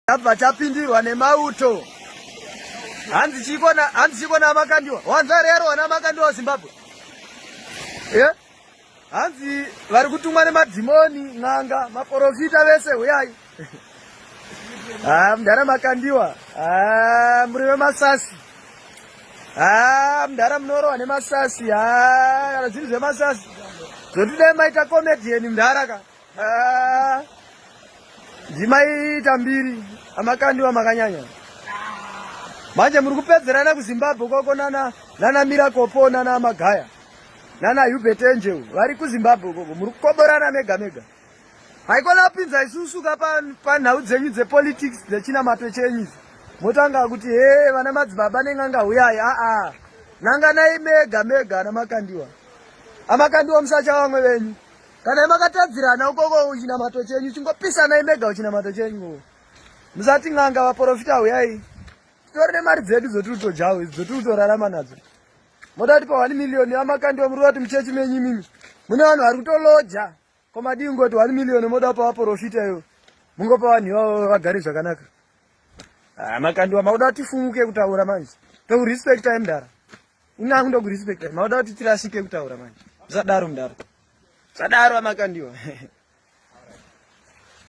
Tabva tapindirwa nemauto. Hanzi chiko na hanzi chiko na makandiwa. Wanza rero ana makandiwa Zimbabwe. Eh? Hanzi vari kutumwa nemadhimoni, n'anga, maporofita vese huyai. Ah, mdara makandiwa. Ah, muri vemasasi. Ah, mdara munorowa nemasasi. Ah, kana zviri zvemasasi. Zvotidai maita comedian mdara ka. Ah, ndimaita mbiri amakandiwa makanyanya manje muri kupedzerana kuzimbabwe koko nana nana mirakopo nana magaya nana hubert angel vari kuzimbabwe koko muri kukoborana mega mega haikona kupinza isusu ka panhau dzenyu dzepolitics dzechinamato chenyu idzi motanga kuti he vana madzibaba nen'anga huyai aa nanganai mega mega ana makandiwa amakandiwa musacha vamwe venyu Kana makatadzirana ukoko chinamato chenyu chingopisanai mega chinamato chenyu. Musati n'anga vaprofita huyai. Titori nemari dzedu dzotiri kutojawo idzi dzotiri kutorarama nadzo. Moda tipa 1 million yamakandiwa muri kuti muchechi menyu imimi. Mune vanhu vari kutoloja. Ko madii kungoti 1 million moda kupa vaprofita ivo. Mungopa vanhu ivavo vagare zvakanaka. Ah, makandiwa makuda kuti tifumuke kutaura manje. Tokurespecta mdara. Inangu ndokurespecta. Makuda kuti tirasike kutaura manje. Musadaro mdara. Musadaro amakandiwa.